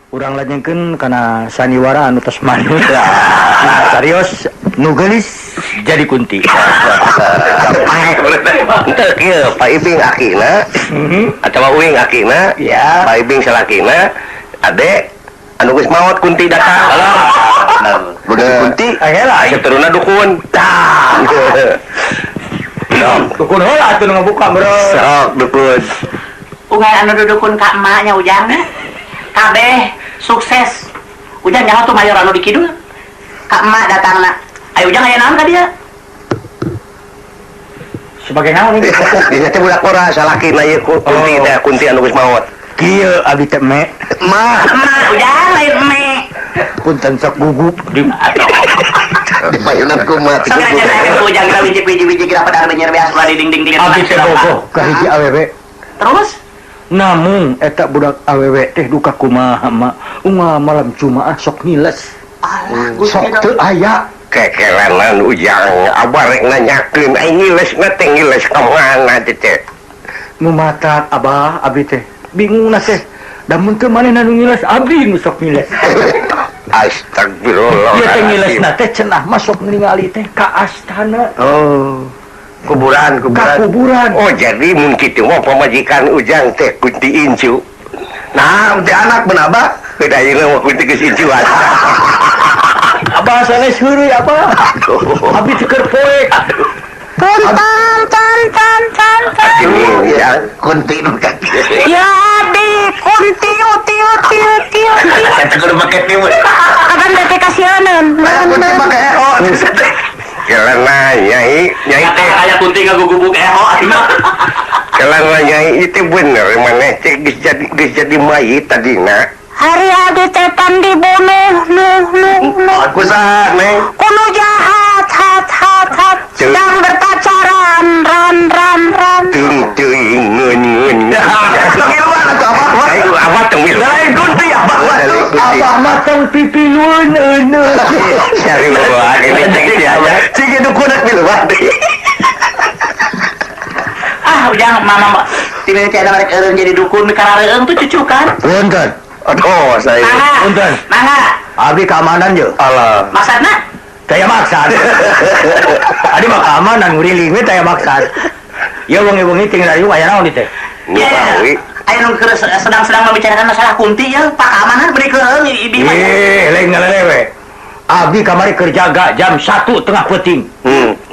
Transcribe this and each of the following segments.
Urang lajengkeun kana sandiwara anu tos manut. Serius nu geulis jadi kunti. Henteu kieu Pak Ibing akina atawa uing akina, Ya. Pak Ibing salakina, ade anu geus maot kunti datang. Begitu kunti, Heula. sateruna dukun. Tah. Sok, Dukun heula atuh nu ngabuka bro. sok dukun. Unggal anu dudukun ka emaknya Ujang. Kabeh sukses. Ujang nyaho tuh mayor anu di kidul. Ka emak datangna. Ayo Ujang aya naon ka dia? Sebagai naon ini? Dina teh budak ora salakina ieu kunti teh, kunti anu geus maot. Kieu abdi teh me. Mah, Emak Ujang lain eme. Punten sok gugup di di payunan kumaha Sok aja naik ke Ujang kita wiji-wiji kira pada benyer beas ulah di ding ding ding. Abdi teh bogoh ka hiji awewe. Terus Namung eta budak awewe teh duka kumaha mah. Unggal malam Jumaah sok ngiles. alah Sok teu aya. Kekelanan Ujang, abah rek nanyakeun aing ngiles na teh ngiles ka mana teh? Nu matak abah abdi teh bingung na teh. Da mun teu manehna nu ngiles abdi nu sok ngiles. Astagfirullah. Ieu teh ngiles na teh cenah mah sok ningali teh ka astana. Oh. Kuburan, Ka kuburan. kuburan. Oh, jadi mun kitu mah pamajikan Ujang teh kunti incu. Nah, kunti anak benaba. Beda ayeuna mah kunti geus incuan. Abah sanes heureuy abah. Abdi teh keur poek. Tan tan tan tan tan. Aduh, ya kunti nu kaki. Ya di kunti tiu tiu tiu tiu. Eta kudu make tieu. Kapan bete kasihanan. Kunti make eho. Kelana nyai, nyai teh. Aya kunti ngagugubuk eho atuh mah. Kelana nyai itu bener maneh teh geus jadi mayit tadina. Hari abdi teh pan dibunuh nuh nuh nuh. Aku saha, Neng? Kuno jahat hat hat hat. Sedang berpacaran ran ran ran. Tung teuing ngeun ngeun. Ayo abah tong milu. Lain kunti abah mah. Abah mah tong pipilueun euneuh. Cari bawa ini cek aja. Cik itu kunak miluan. Ah Ujang mama tiba tiba ada mereka eureun jadi dukun karareueung tuh cucukan. Punten. Aduh, saya. Mangga. Punten. Mangga. Abdi keamanan ye. Alah. Maksudna? Taya maksad. Abdi mah keamanan nguriling we taya maksad. Ya wengi-wengi tinggal dari aya naon ieu teh? Nyawi. Ayo nu keur sedang-sedang membicarakan masalah kunti ya, Pak keamanan beri keureung ibi mah. Eh, lain ngalelewe. Abdi kamari keur jaga jam 1 tengah peuting.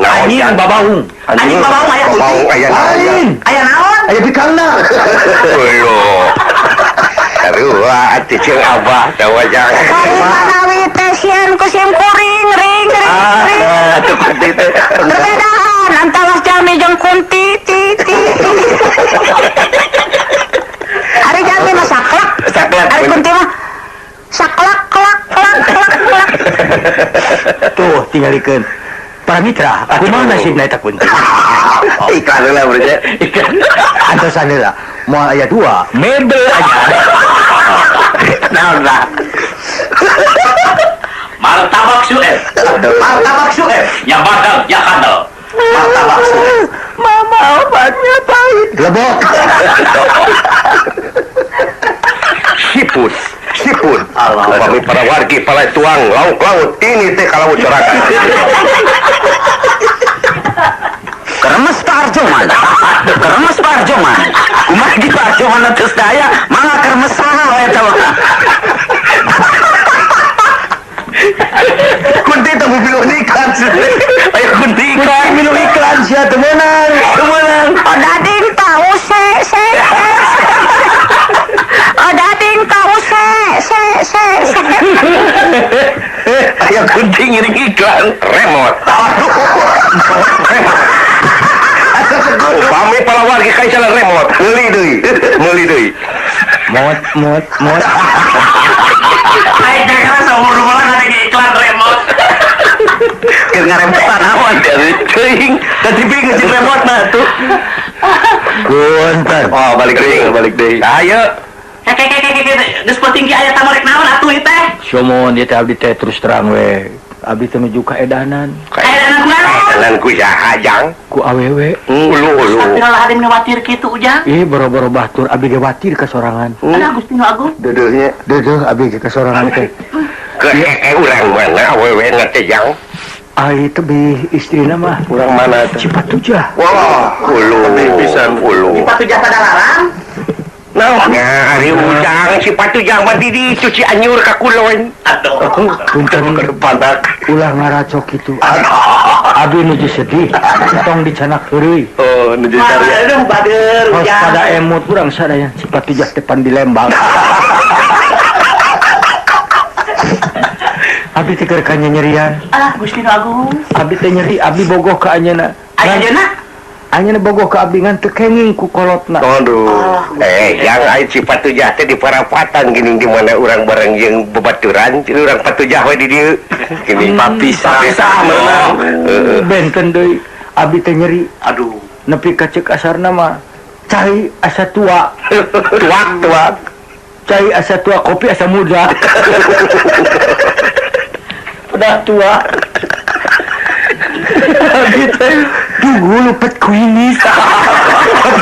Naon? Anjing babaung. Anjing babaung aya kunti. Babaung aya naon? Lain. Aya naon? Aya bikangna. Aduh. Aduh, atuh jeung abah teh wajah. Kari manawi teh sieun ku sim kuring ring ring ring. Ah, atuh kunti teh. Perbedaan antara jalmi jeung kunti ti ti ti. Ari jalmi mah saklek. Saklek. Ari kunti mah saklek klak klak klak klak. Tuh tinggalikeun. Para mitra, kumaha nasibna eta kunti? Iklan heula berarti. Antosan heula. Moal aya dua, mebel aja. Naon lah? Martabak Sueb. Martabak Sueb. Ya badal, ya kandel. Martabak Sueb. Mama obatnya pahit. Lebok. Siput, siput. Upami para wargi para tuang lauk laut ini teh kalau corakan. Kremes Pak Arjoman. Kremes Pak Arjoman. Kumaha di Pak Arjoman terus daya, mangga kremes saha we eta mah. Kunti teh mobil iklan. Ayo kunti iklan. Minum iklan sia teu meunang. Teu meunang. Oh dading tahu se se se. Oh dading tahu se se se se. Ayo kunti ngiring iklan remote. Aduh. Upami para wargi kaisalan remote, meuli deui, meuli deui. Mot mot mot. Aing teh kana saumur bulan ada iklan remote. Keur ngaremotan naon teh teuing. Da TV geus remote na tuh. Punten. Oh, balik deui, balik deui. Ayo. Keke keke keke geus penting ki aya tamu rek naon atuh ieu teh. Sumon ieu teh abdi teh terus terang we. Abdi teh nuju kaedanan. Kaedanan kunaon? Kaedanan ku saha Jang? Ku awewe. Ulu ulu. Astagfirullahaladzim nu watir kitu Ujang. Ih, boro-boro batur abdi ge watir ka sorangan. Alah Gusti nu Agung. Dedeuhnya. Deudeuh abdi ge ka sorangan teh. Ke urang mana awewe na teh Jang? Ai tebih istrina mah. Urang mana teh? Cipatujah. Wah, ulu. Tebih pisan. Ulu. Cipatujah Padalarang. Nah, ari Ujang Cipatujah mah di ditu Cianjur ka kulon. Aduh. Punten Ke depan tak. Ulah ngaracok kitu. Abdi nuju sedih, tong dicanak heureuy. Oh, nuju cari. Aduh, bader Kos Ujang. pada emut urang sadaya Cipatujah teh pan di Lembang. Abdi teh keur kanyanyerian. Alah Gusti nu Agung. Abdi teh nyeri, abdi bogoh ka anjeunna. Aya anjeunna? Anjeunna bogoh ka abdi ngan teu kenging ku kolotna. Aduh. Yang ai Cipatujah teh di parapatan geuning di mana urang bareng jeung babaturan, urang Patujah we di dieu. Geuning Papisah. Papisah meunang. Heeh. Benten deui abdi teh nyeri. Aduh. Nepi ka ceuk asarna mah cai asa tua, Tuak tuak. Cai asa tua, kopi asa muda. Udah tua. Abdi teh tunggu lupet kuinis.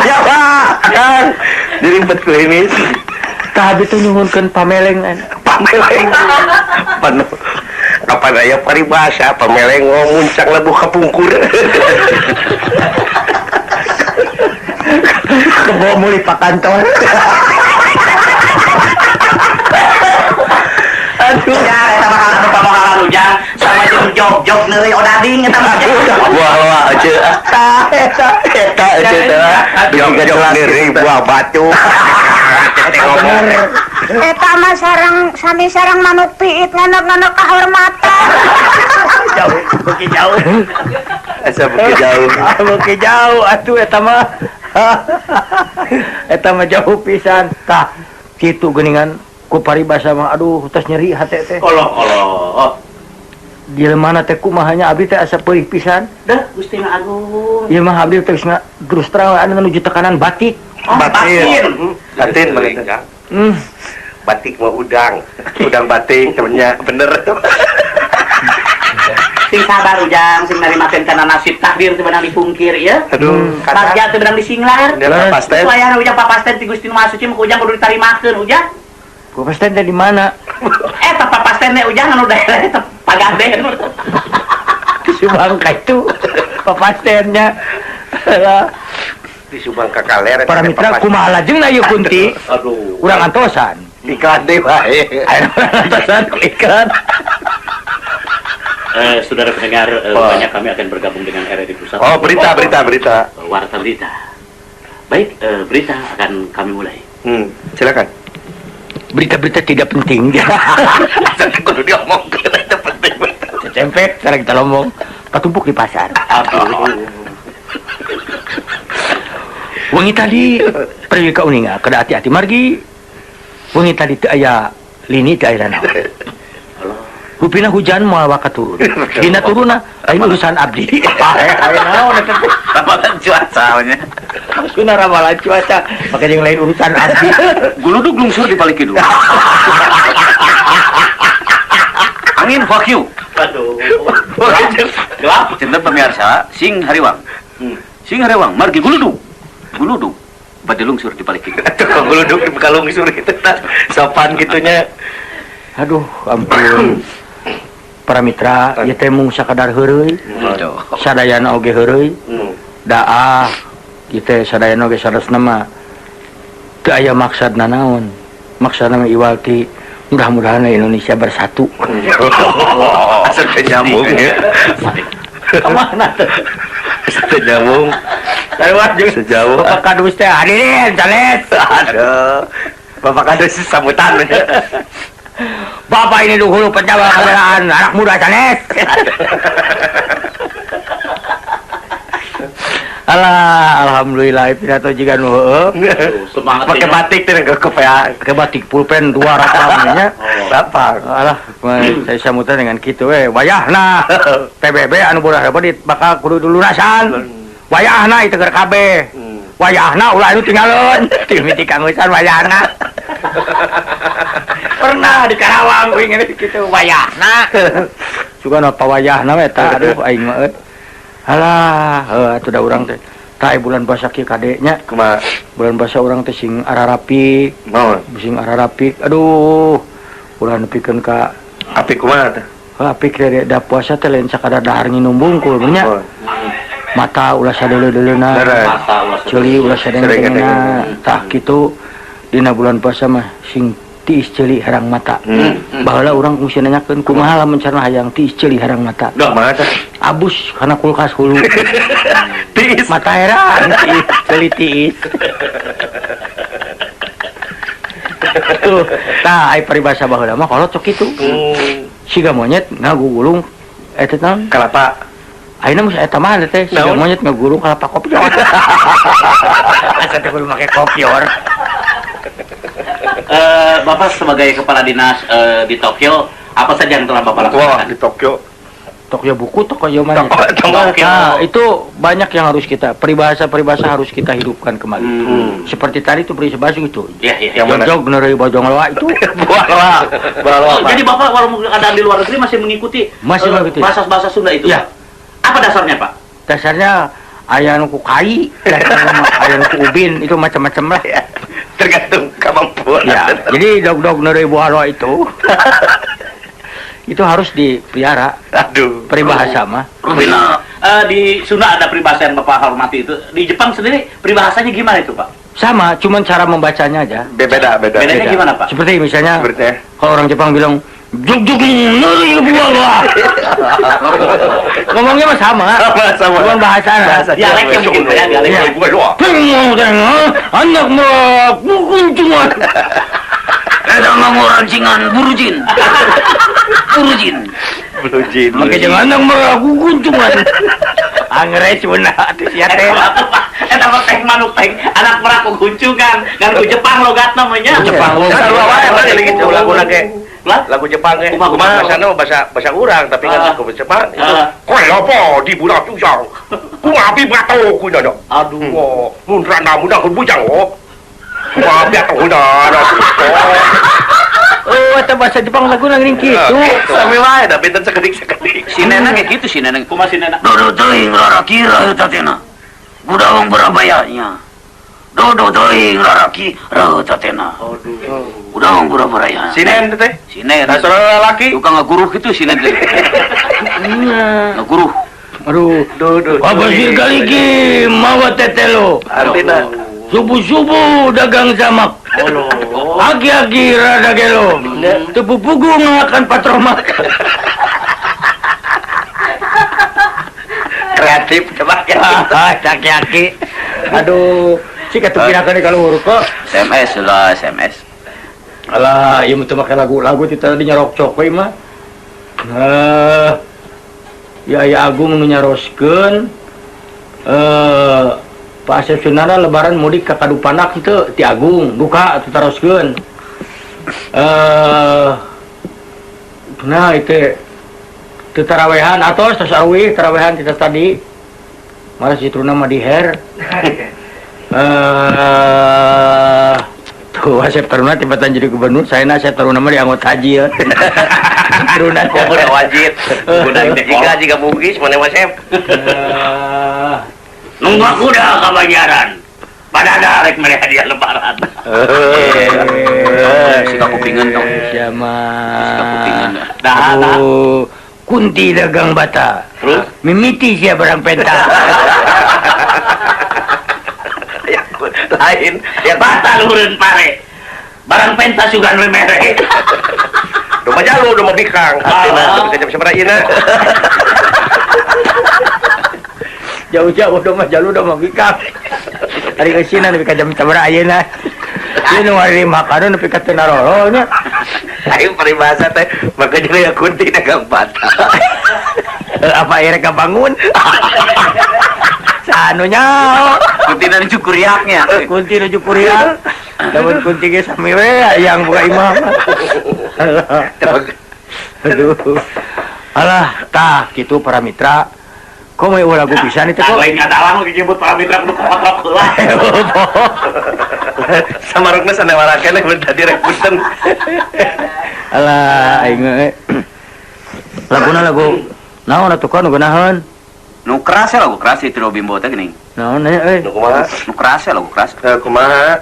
Siapa? Kang. Jadi pet kuinis. Tah abdi teh nyuhunkeun pamelengan. Pameleng. Pan kapan aya paribasa pameleng muncang lebuh kapungkur. Kebo mulih pak kantor. Aduh. Ya, eta mah anu pamohalan Ujang sama jeung jog-jog neuleuy odading eta mah. Wah, wah, aja. Tah eta Eta aja teh. Jog-jog neureuy buah batu. Teh ngomong. Eta mah sareng sami sareng manuk piit nganok-nganok kahormatan. Jauh, beuki jauh. Asa beuki jauh. Beuki jauh atuh eta mah. Eta mah jauh pisan. Tah, kitu geuningan ku paribasa mah aduh tos nyeri hate teh. Oloh oloh. Jelema teh kumaha nya abdi teh asa peurih pisan. Deh Gusti nu Agung. Ieu mah abdi teh geus terus terang anu nuju tekanan batik. Oh, Batin. Batin mana? Batik mah udang. Udang batik temennya bener. Sing sabar Ujang, sing narimakeun kana nasib takdir teu beunang dipungkir ieu. Aduh, Bagja teu beunang disinglar. Dia pasten. Wayahna Ujang papasten ti Gusti nu Maha Suci mah ku Ujang kudu ditarimakeun Ujang. Papasten teh di mana? Eta papasten teh Ujang anu daerah eta Pagaden. Di Subang ka itu papastennya. Di Subang ka kaler. Para mitra kumaha lajengna ieu Kunti? Aduh. Urang antosan. Iklan deh bae. Ayo urang antosan ku iklan. Saudara pendengar, banyak kami akan bergabung dengan RRI Pusat. Oh, berita, berita, berita. Warta berita. Baik, berita akan kami mulai. Silakan. Berita-berita tidak penting. Kudu diomongkeun itu penting banget. Cempet, sekarang kita ngomong. Patumpuk di pasar. Aduh. Wengi tadi pergi ka uninga, kada hati-hati margi. Wengi tadi teu aya lini teu aya naon. Rupina hujan moal waka turun. Dina turunna lain urusan abdi. Aya naon eta teh? Ramalan cuaca nya. Maksudna ramalan cuaca, make jeung lain urusan abdi. Guludug lungsur di balik kidul. Angin fuck you. Aduh. Gelap. Cinta pemirsa, sing hariwang. Sing hariwang, margi guludug. Guludug. Bade lungsur di balik kidul. Tuh kok guludug di lungsur itu tah. Sopan gitunya. Aduh, ampun. Para mitra, ieu teh mung sakadar heureuy. Sadayana oge heureuy. Daah, ieu teh sadayana oge saresna mah teu aya maksudna naon. Maksudna mah iwal ti mudah-mudahan Indonesia bersatu. Asa teu nyambung ya. Kemana tuh? Asa teu nyambung. Lewat jeung Sejauh. Bapak Kadus teh hadirin sanes. Aduh. Bapak Kadus sambutan. Bapak ini dulu pejabat kebelaan anak muda sanes. Alah, alhamdulillah pidato jiga nu heueuh. Semangat. Pakai batik teh ke kopea. Pakai batik pulpen 2 rapangnya. Rapang. Alah, saya sambutan dengan kitu we. Wayahna PBB anu bodas hebat bakal kudu dilunasan. Wayahna itu keur kabeh. Wayahna ulah anu tinggalun. Timiti kangusan wayahna. Pernah di Karawang kuing ini kitu wayahna. Sugan pawayahna we eta aduh aing mah euy. Alah, heuh atuh da urang teh. Tah bulan puasa kieu kade nya. Kumaha? Bulan puasa urang teh sing ararapi, Naon? sing ararapi. Aduh, ulah nepikeun ka Apik kumaha teh? Heuh apik teh da puasa teh lain sakadar dahar nginum bungkul nya. Oh. Mata ulah sadeuleu-deuleuna. Ceuli ulah sadeng-dengena. Tah kitu dina bulan puasa mah sing tiis ceuli herang mata. Baheula urang kungsi nanyakeun kumaha lamun carana hayang tiis ceuli herang mata. Kumaha teh? Abus kana kulkas hulu. Tiis. Mata herang tiis ceuli tiis. Tuh, tah ai paribasa baheula mah kolot sok kitu. Siga monyet ngagugulung eta naon? Kalapa. Ayeuna mah eta mah teh siga monyet ngagulung kalapa kopior. Asa teh kudu make kopior. Bapak sebagai kepala dinas di Tokyo, apa saja yang telah Bapak lakukan? Wah, di Tokyo. Tokyo buku, Tokyo mana? Tokyo. Nah, itu banyak yang harus kita, peribahasa-peribahasa harus kita hidupkan kembali. Seperti tadi itu peribahasa itu. Iya, iya. Yang mana? Jog neureuy bojong loa itu. Buah loa. Buah loa. Oh, jadi Bapak walaupun keadaan di luar negeri masih mengikuti bahasa-bahasa Sunda itu. Iya. Apa dasarnya, Pak? Dasarnya aya nu ku kai, aya nu ku ubin, itu macam-macam lah. Ya, tergantung kemampuan. Ya, jadi dog-dog neureuy buah loa itu itu harus dipelihara. Aduh. Peribahasa mah. Di Sunda ada peribahasa yang Bapak hormati itu. Di Jepang sendiri peribahasanya gimana itu, Pak? Sama, cuman cara membacanya aja. Beda, beda. Bedanya gimana, Pak? Seperti misalnya, kalau orang Jepang bilang jug jug neureuy buah loa. Ngomongnya mah sama. Sama. Cuman bahasanya. Dialeknya mungkin ya, dialeknya. Anak merak kunjungan. Eta mangorancingan burujin. Burujin. Burujin. Make jangan anak merak kunjungan. Angre cuna atuh sia teh. Eta mah teh manuk teh anak merak kuncungan. Ngan ku Jepang logatna mah nya. Jepang logat. Sarua wae mah gitu laguna ge. Lagu Jepang ge. Kumaha bahasana bahasa urang tapi kan lagu Jepang itu. Koe apa di budak ujang. Kumaha bi bato ku nya. Aduh. Mun randa mudah bujang oh. Kumaha bi atuh dah. Oh, eta bahasa Jepang laguna geuning kitu. Sami wae da benten sakedik-sakedik. Si Nena kayak gitu si Nena. Kumaha si Nena? Dodo teuing raraki raheut tena. Budawang barabayanya. Dodo teuing raraki raheut tena. Aduh. Budawang barabayanya. Si Nen teh. Si Nen. Nah, seorang lelaki. Tukang ngaguruh gitu si Nen teh. Ngaguruh. Aduh. Duh. Apa sih kaliki mawa tetelo. Artina. Subuh-subuh dagang jamak. Aki-aki rada gelo. Tepu pugu ngakan patromak. Kreatif coba ya. Aki-aki. Aduh, sih katuh pirakeun ka luhur kok. SMS lah, SMS. Alah, ieu mah teu make lagu-lagu ti tadi nyarok cok we mah. Ya ya Agung nu nyaroskeun Pak Asep Sunara lebaran mudik ka Kadupanak teu ti Agung duka atuh taroskeun. Nah itu teu tarawehan atos tos arwih tarawehan kita tadi. Malah si Truna mah diher. Tuh Asep Taruna tibatan jadi gubernur, saya Asep Taruna mah di anggota haji ya. Taruna udah wajib. Udah jika bugis mana Mas Asep. Nunggu kuda kabayaran. Padahal rek mere hadiah lebaran. Suka kupingan dong. Siapa? Suka kupingan. Dah, dah. Kunti dagang bata. Terus? Mimiti sia barang penta. Ya, lain. Ya bata luhureun pare. Barang penta sugan we mere. Domba jalu, domba bikang. Artina tapi jam sabaraha ieu? Jauh-jauh domba jalu domba bikang. Ari geusina nepi ka jam sabaraha ayeuna. Ieu nu ari makanan nepi ka teu naroro nya. Ayo paribasa teh makanya ya kunti dagang bata. Apa akhirnya kebangun? Sanunya. Kunti nuju kuriaknya. Kunti nuju kuriak. Lamun kunti ge sami we yang buka imah. Aduh. Alah, tah kitu para mitra. Kok mau lagu pisan itu kok? Lain ngadalang dijemput para mitra kudu kotrok heula. Samarukna sanewara keneh mun tadi rek punten. Alah aing. Laguna lagu naon atuh kan geunaheun? Nu keras ya lagu keras itu Bimbo teh geuning. Naon nya euy? Nu kumaha? Nu keras ya lagu keras. Kumaha?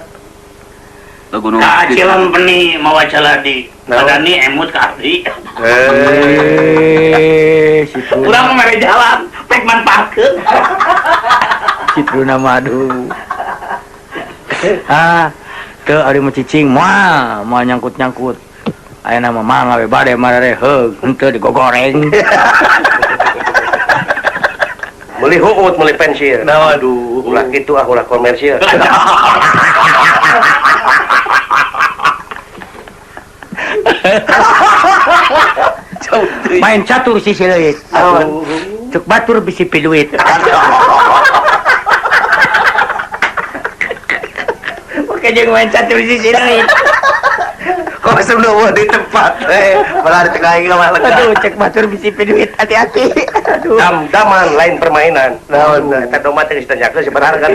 Lagu nu Kacilan peni mawa caladi. Madani emut ka abdi. Urang mah mere jalan, pek manfaatkeun. Citruna madu. Ah, teu ari mah cicing moal, moal nyangkut-nyangkut. Ayeuna mah mangga we bade marare heug, henteu digogoreng. Meuli huut, meuli pensil. Nah, aduh. Ulah kitu ah, ulah komersil. Main catur sisi leuit. Cek batur bisi piduit. Oke jeung main catur sisi leuit. Kok sebelum di tempat malah di tengah ini malah lega. Aduh, cek batur bisi piduit, hati-hati. Aduh. Dam-daman lain permainan. Naon eta domba teh geus ditanyakeun sebenarnya kan.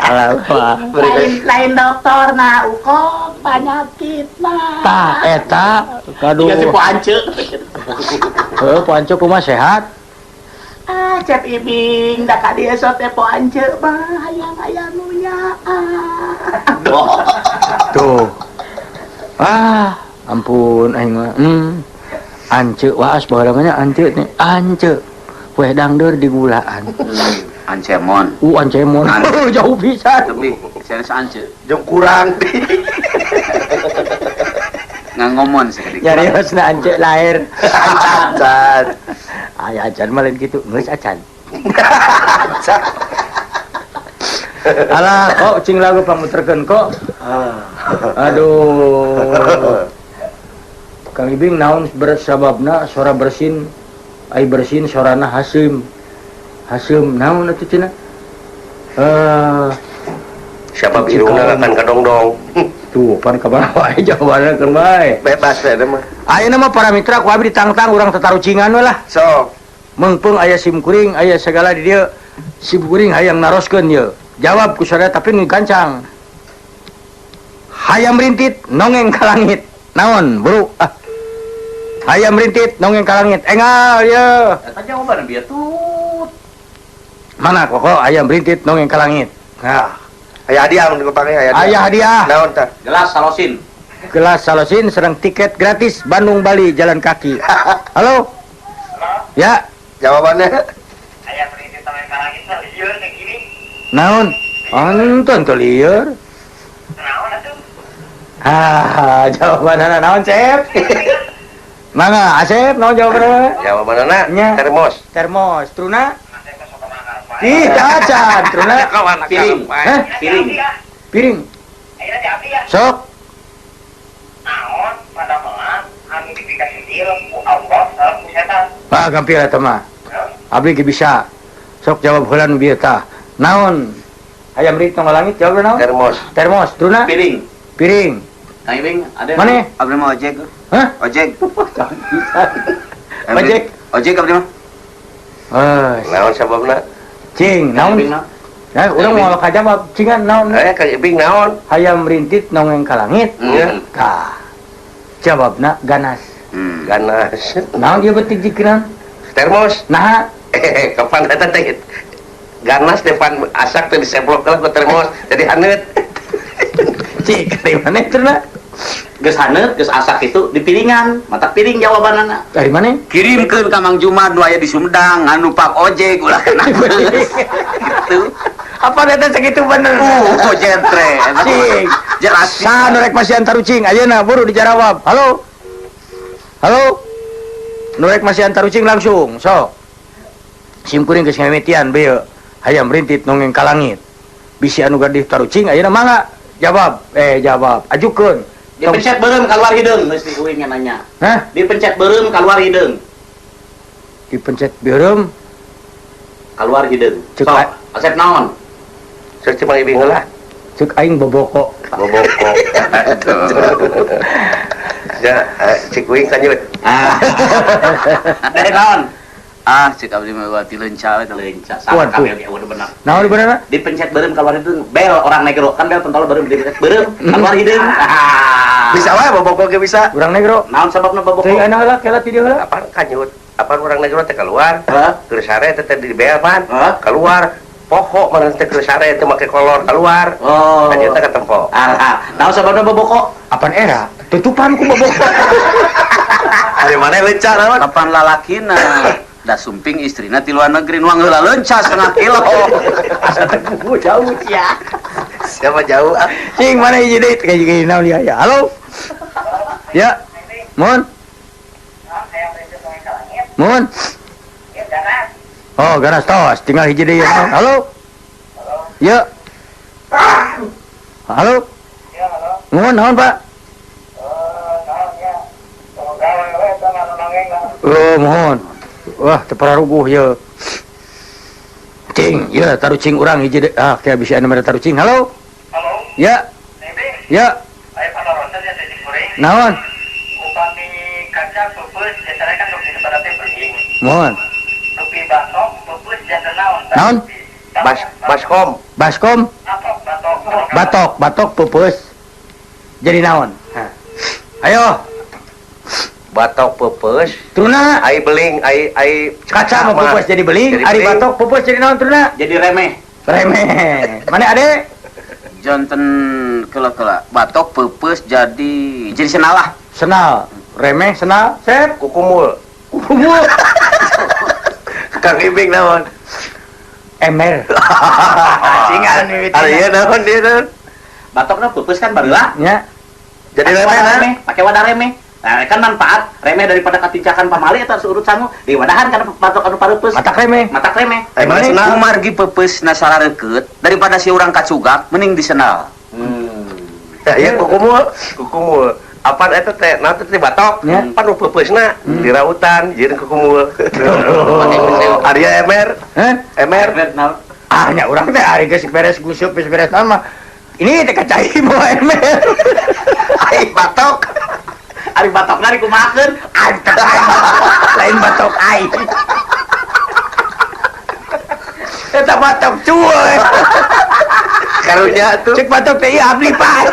Alah, lain dokter nah ukok penyakit nah. Tah eta kaduh. Dikasih po ance. Heuh, po ance kumaha sehat? Ah, Cep Ibing da ka dieu sok teh po ance mah hayang aya nu nyaah. Tuh. Ah, ampun aing mah. Ance waas baheula mah nya ance nih. Ance. Weh dangdeur di gulaan. Ancemon. Ancemon. Jauh pisan. Lebih serius ance. Jeung kurang. Ngangomon sakedik. Nyariosna ance lahir. Acan. Aya acan mah lain kitu, geus acan. Acan. Alah, kok cing lagu pamuterkeun kok. Aduh. Kang Ibing naon bersababna sora bersin, ai bersin sorana haseum. Haseum naon atuh cenah? Siapa irungna akan kadongdong. Tuh, pan kabar wae jawabanna keun bae. Bebas we mah. Ayeuna mah para mitra ku abdi ditangtang urang tatarucingan we lah. Sok. Meungpeung aya sim kuring, aya sagala di dieu. Sim kuring hayang naroskeun ieu. Jawab ku sadaya tapi nu gancang. Hayam rintit nongeng ka langit. Naon, buru? Ah. Hayam rintit nongeng ka langit. Engal ieu. Eta jawabanna bieu tut. Mana koko ayam rintit nongeng ka langit. Nah, aya hadiah mun dipake aya hadiah. Aya hadiah. Naon tah? Gelas salosin. Gelas salosin sareng tiket gratis Bandung Bali jalan kaki. Halo? Ya. Jawabannya? Ayam rintit nongeng ka langit mah lieur teh gini. Naon? Anton teu lieur. Naon atuh? Ah, jawabanna naon, Cep? Mangga, Asep, naon jawabanna? Jawabanna termos. Termos, truna? Ih, acan, truna piring. Hah? Piring. Piring. Sok. Naon padamelan anu dipikasih ku Allah sareng ku setan. Ah, gampil eta mah. Abdi ge bisa. Sok jawab heula nu bieu tah. Naon? Hayam rintit nongol langit jawab naon? Termos. Termos, truna? Piring. Piring. Kang Ibing, ada. Mana? Abdi mah ojek. Hah? Ojek. Ojek. Ojek abdi mah. Eh, naon sababna? Cing, naon? Nah, urang moal kajawab cingan naon? Kang Ibing naon? Hayam rintit nongeng ka langit. Tah. Jawabna ganas. Ganas. Naon ieu betik jikiran? Termos. Nah, kapan eta teh? Ganas depan asak teh diseblok ku termos jadi haneut. Cik, dari mana terna? Geus haneut, geus asak itu di piringan, mata piring jawabanana. Dari mana? Kirimkeun ka Mang Jumad nu aya di Sumedang, anu pak ojek ulah kena. Gitu. Apa data segitu bener? Jentre. Cing. Jelas. Saha nu rek masihan tarucing? Ayeuna buru dijarawab. Halo. Halo. Nu rek masihan tarucing langsung, sok. Sim kuring geus ngamitian beuh. Hayam rintit nongeng ka langit. Bisi anu gadih tarucing ayeuna mangga jawab. Jawab. Ajukeun. Dipencet beureum keluar hideung geus di uing nanya. Hah? Dipencet beureum keluar hideung. Dipencet beureum keluar hideung. Cek sok, asep naon? Cek cuma ibing heula. Cek aing boboko. Boboko. Ya, cek uing kanjut. Ah. Dari naon? Ah, cek abdi mah berarti leunca we teh. Leunca salah Waduh. kabeh oge bener. Naon bener? Dipencet beureum keluar hidung, bel orang negro kan bel pentol beureum dipencet beureum keluar hidung. Ah. Bisa wae boboko ge bisa. Urang negro. Naon sababna boboko? Teuing anu heula kela ti dieu heula. Apaan kanyut? Apaan orang negro teh keluar? Hah? Keur sare teh di bel pan. Hah? Keluar. Pokok mana teh keur sare teh make kolor keluar. Oh. Kanyut teh ketempo. Ah, naon sababna boboko? Apan era? Tutupan ku boboko. Ari mana leunca naon? Kapan lalakina? Da sumping istrina ti luar negeri nuang heula leunca setengah kilo. Asa teh jauh sia. Siapa jauh ah. Cing mana hiji deui kayak gini naon ya? Ya, halo. Ya. Mohon. Mohon. Oh, garas tos, tinggal hiji deui. Halo. Ya. Halo. Mohon naon, Pak? Oh, mohon. Wah, teu pararuguh ye. Cing, ya tarucing urang hiji deui. Ah, kayak bisa anu mere tarucing. Halo. Halo, Ya, Bibi. ya. Ayo panorosan ya cacing kuring. Naon? Upami kaca peupeus biasanya kan dupi sebarate beling. Mohon. Dupi batok peupeus janten naon? Naon? Bas baskom. Baskom, Batok, batok. batok, batok peupeus. Jadi naon? Hah. Ayo, Batok peupeus. Truna Ai beling, ai ai kaca mah peupeus jadi beling, Jadi ari beling. batok peupeus jadi naon Truna? Jadi remeh. Remeh. Mana ade? Janten kela-kela batok peupeus jadi senalah. Senal, remeh, senal, sep, Kukumul. kukumul, Kang Ibing naon? emer. Cingan mimiti. Ari ieu naon dia naon? Batokna peupeus kan bareula. Nya, Jadi Pakai remeh wadah nah. remeh, pakai wadah remeh. Nah, kan manfaat remeh daripada katincakan pamali atau urut sangu di wadahan karena batok anu pareupeus. matak remeh. Matak remeh. Ai mana senang? Kumargi peupeus na sarareukeut daripada si urang kacugak mending disenal. Ya, iya kukumul, kukumul. Apaan eta teh? Naon teh batok? Ya. Pan nu peupeusna di rautan jeung kukumul. Ari emer, Hah? emer. Naon? Ah, nya urang teh ari geus beres gusup geus beres naon mah. Ini teh kacai bawa emer. Ai batok. Ari batokna dikumahakeun? Antep lain batok aing. Eta batok cuy. Karunya tuh. Cek batok teh ieu abdi pak.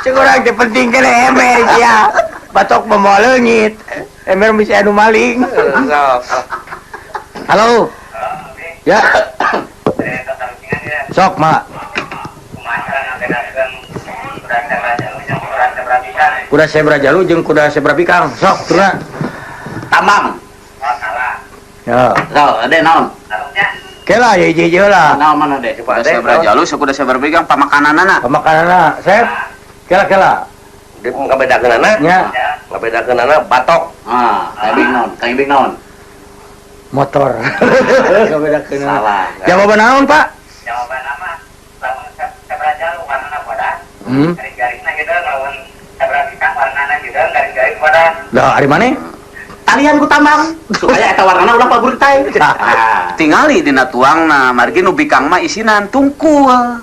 Cek urang teh penting kene emer sia. Batok mah moal leungit. Emer bisa anu maling. Halo. Ya, sok mak. Kuda zebra jalu jeung kuda zebra bikang. Sok turuna. Tambang. Ya. So, ade naon? Kela ya hiji-hiji heula. Naon mana de? Kuda zebra jalu kuda zebra bikang pamakananana. Pamakananna, Sep. Kela kela. Di ngabedakeunana, Nya ngabedakeunana batok. Ah, Kang Ibing naon? Kang Ibing naon? motor. Ngabedakeunana. Salah. Jawaban naon, Pak? Jawaban nama lamun zebra jalu warnana bodas, garing-garingna gitu lamun zebra bikang warnana gitu garing-garing bodas. Dah, ari maneh? Talian ku tambang supaya eta warnana ulah paburtai. Ah. Tingali dina tuangna margi nu bikang mah isinan tungkul.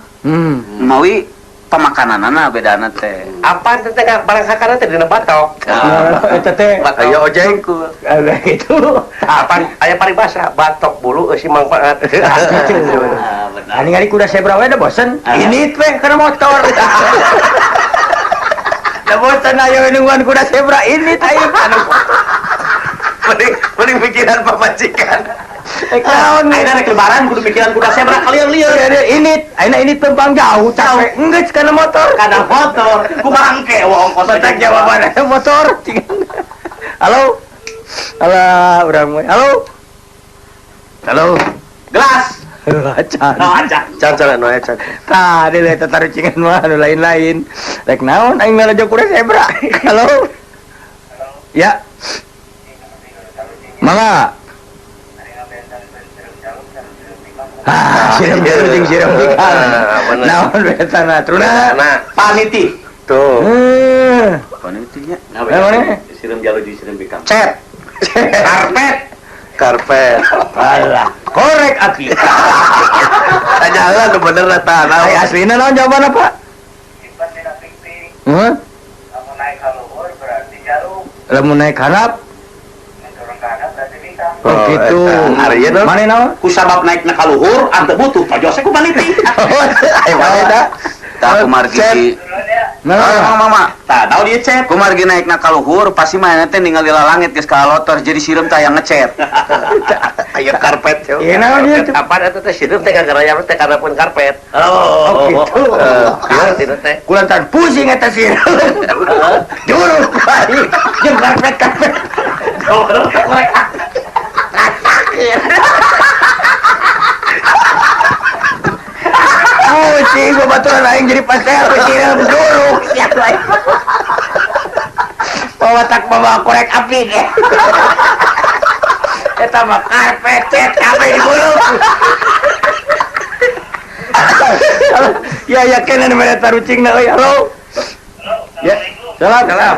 Mawi pamakananana bedana teh. Apaan teh barang sakana teh dina batok. Nah, eta teh Ayo ojek. ada gitu. Apaan aya paribasa batok bulu eusi manfaat. Ah, benar. Ani ngali kuda zebra we da bosen. Ini teh kana motor. Da bosen ayo nungguan kuda zebra ini teh ayo kana Mending mending pikiran pamajikan. Eh, naon Ayeuna rek lebaran kudu mikiran kuda zebra kalian lieur. Ini, ayeuna ini tempang jauh capek. Enggeus kana motor. Kana motor, kumaha engke wa ongkos Batak jawaban motor. Halo. Alah, urang mah. Halo. Halo. Gelas. Acan. Oh, acan. Can can anu aya can. Tah, deui tatarucingan mah anu lain-lain. Rek naon aing ngalajo kuda zebra. Halo. Ya. Mangga. Ah, siram jalu jeung siram bikang. Ah, bener. Naon betana truna. Nah, Paniti. Tuh. Panitinya. Nah, Eh, mana? Siram jalu jeung siram bikang. Cet. Karpet. Karpet. Alah, korek api. Tanya lah nu bener lah tah. Ai aslina naon jawaban apa? Simpen dina ping-ping. Heuh? Lamun naik ka luhur berarti jalu, Lamun naik harap mun turun ka handap berarti bikang. Oh gitu. Ari ieu Mana naon? Ku sabab naikna ka luhur, ante butuh tojos ku paniti. Ayo mana da? Tah kumargi. Nah, Mama. Tah, tahu dia chat. Kumargi naikna ka luhur pasti manehna teh ningali lalangit geus kalotor jadi sireum teh aya ngecet. Aya karpet. Iya, naon ieu teh? Apaan eta teh sireum teh kagarayam teh karena pun karpet. Oh gitu. Iya, sireum teh. Kulantan pusing eta sireum. Duruk wae jeung karpet-karpet. Pusing babaturan aing jadi pastel sireum duruk siap wae. Bawa tak bawa korek api deh. Eta mah karpet cet kabeh digulung. Ya ya kena mere tarucingna euy. Halo. Ya. Salam. Salam.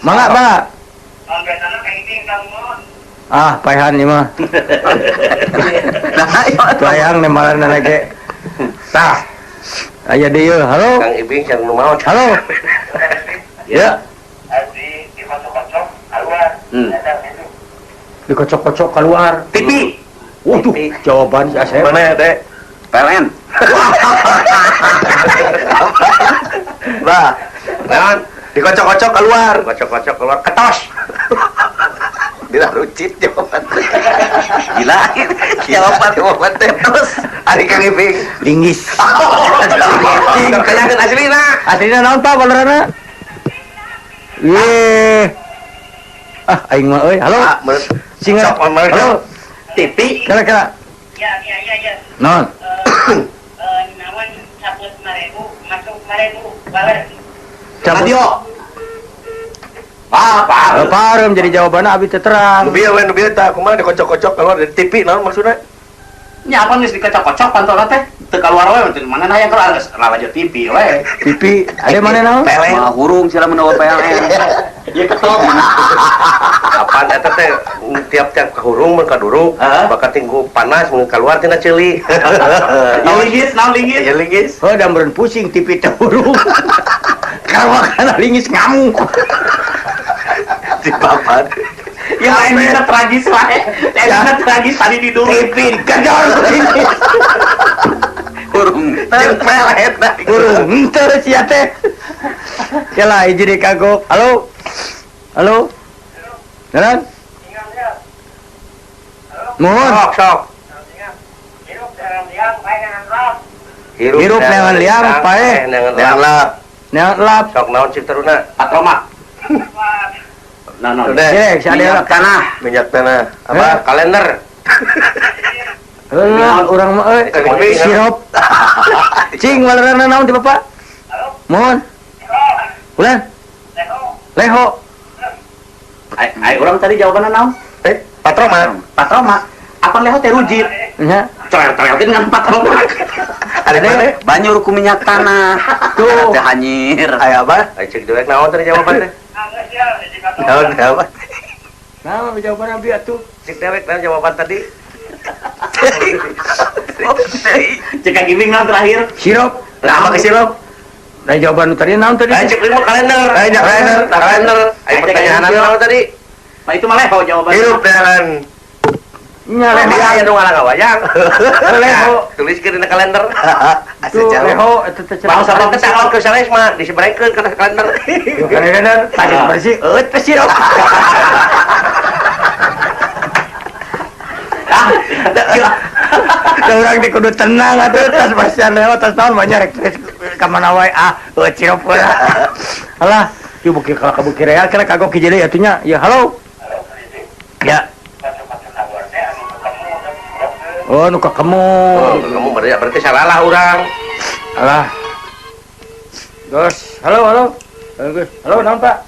Mangga, mangga. Ah, paehan ieu mah. Layang nemalan ge. Tah. Aya deui yeuh. Halo. Kang Ibing yang nu maot. Halo. Ya. Dikocok-kocok keluar. TV. Waduh, jawaban si Asep. Mana ya, Teh? PLN. Bah, naon? Dikocok-kocok keluar, kocok-kocok keluar ketos. Tidak rucit jawaban. Gila. Jawaban teh terus. Ari Kang Ibing. Linggis. Pertanyaan aslina. Aslina naon Pak balerana? Ye. Ah, aing mah euy. Halo. Singa. Halo. TV. Kira-kira. Ya, ya, ya, ya. Naon? Naon cabut 5.000, masuk 5.000, baler. Radio. Ah, Parem jadi jawabanna abi teh terang. Nu bieu we nu bieu tah kumaha dikocok-kocok keluar dari TV naon maksudna? Nya apa geus dikocok-kocok pantona teh teu kaluar we mana hayang keluar geus lalajo TV we. TV ada mana naon? Mah hurung sila menawa PLN. Ieu ketok. Apaan eta teh tiap-tiap kahurung mun kaduruk bakal tinggu panas mun keluar tina ceuli. Ieu linggis, naon linggis? Ieu linggis. Heuh da meureun pusing TV teh hurung. Karena linggis ngamuk. Di papan. Ya endingna tragis wae. Endingna tragis tadi diduruk. TV digedor sini. Hurung. Jeung pelet. Hurung henteu sia teh. Kela hiji deui kagok. Halo. Halo. Jalan. Mohon. Sok sok. Hirup neangan liang paeh. Neangan lap. Neangan lap. Sok naon cik teruna? Patroma. Nah, nah. Udah. Minyak tanah. Minyak tanah. Apa? Kalender. Heuh, urang mah euy. Sirup. Cing walerana naon ti Bapak? Mohon. Ulan. Leho. Ai urang tadi jawabanna naon? Patroma. Patroma. Apa leho teh rujit? Nya. Coel-coelkeun ngan patroma. Ada mana? Banyur ku minyak tanah. Tuh. Teh hanyir. Aya apa? Ai cek dewek naon tadi jawaban teh? Naon jawaban? Naon jawaban abi atuh? Cek dewek naon jawaban tadi? Cek Kang Ibing naon terakhir? Sirup. Nah, apa ke sirup? Nah, jawaban tadi naon tadi? Ayo cek lima kalender. Ayo kalender, kalender. Ayo pertanyaan naon tadi? Nah, itu mah leho jawabannya. Hirup dengan Nya leho. Aya nu ngalang-ngawayang. Leho. Tuliskeun dina kalender. Tuh, leho eta teh Bang Sabab teh tanggal ke sanes mah disebarkeun kana kalender. Kalender tadi bersih eueut teh sirup. Ah, urang teh kudu tenang atuh tas bersihan leho tas naon banyak rek ka mana wae ah eueut sirup heula. Alah, ieu beuki ka beuki real kira kagok hiji deui atuh nya. Ya halo. Ya. Oh, nu kakemu. Oh, kamu berarti salah lah urang. Alah. Gus, halo, halo. Gus, halo, naon Pak?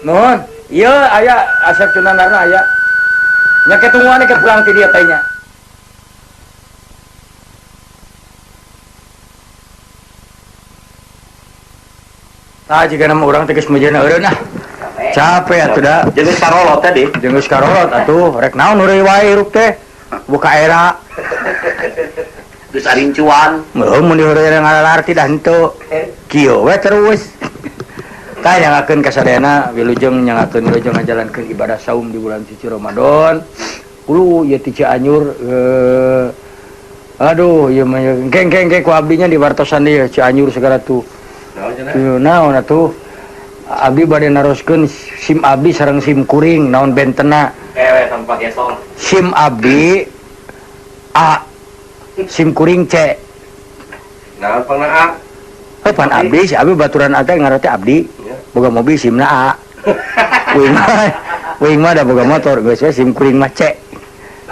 Nuhun. Ieu aya Asep Cunanarna aya. Nya ketungguan ke pulang ti dieu teh nya. Tah jiga nama urang teh geus meujeuhna eureun ah. Capek atuh da. Jeung geus karolot tadi. Jeung geus karolot atuh, rek naon heureuy wae hirup teh. Buka era. Geus arincuan. Heuh mun diheureuyna ngalalarti dah henteu. Kieu we terus. Tah nyangakeun ka sadayana wilujeng nyangakeun wilujeng ngajalankeun ibadah saum di bulan suci Ramadan. Ulu ieu ti Cianjur aduh ieu mah geng geng geng ku abdinya di wartosan ieu Cianjur segala tuh. Naon atuh? Abdi bade naroskeun SIM abdi sareng SIM kuring naon bentena. SIM abdi A, SIM kuring C. Naon pangna A? Eh pan abdi si abdi baturan A teh ngaran teh abdi. Boga mobil SIM-na A. Uing mah da boga motor geus we SIM kuring mah C.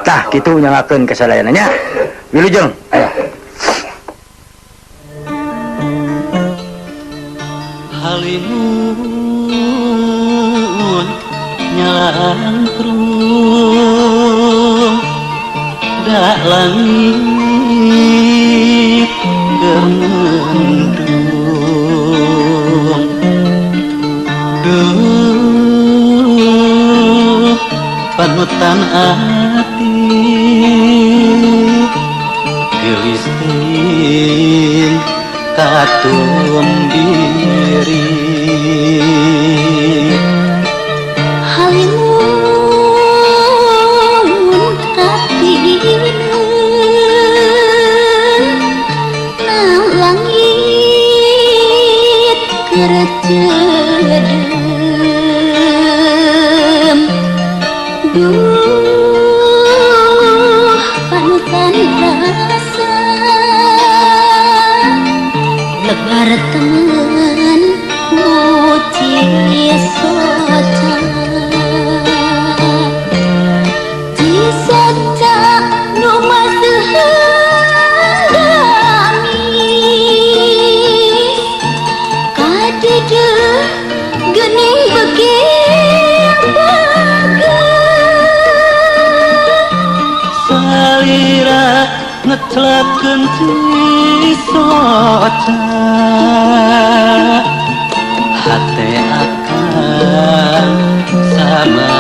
Tah kitu nyangakeun kasadayana nya. Wilujeng aya. Halimun nyalangkrung dak langit germendung duh panutan ati geulis teuing katum diri Halimun katina na langit keur ceudeum duh panutan rasa lebar temen muci soca cisoca nu maseuheun gamis kadeudeung geuning beuki bageus salira ngeclapkeun cisoca hate akan sama.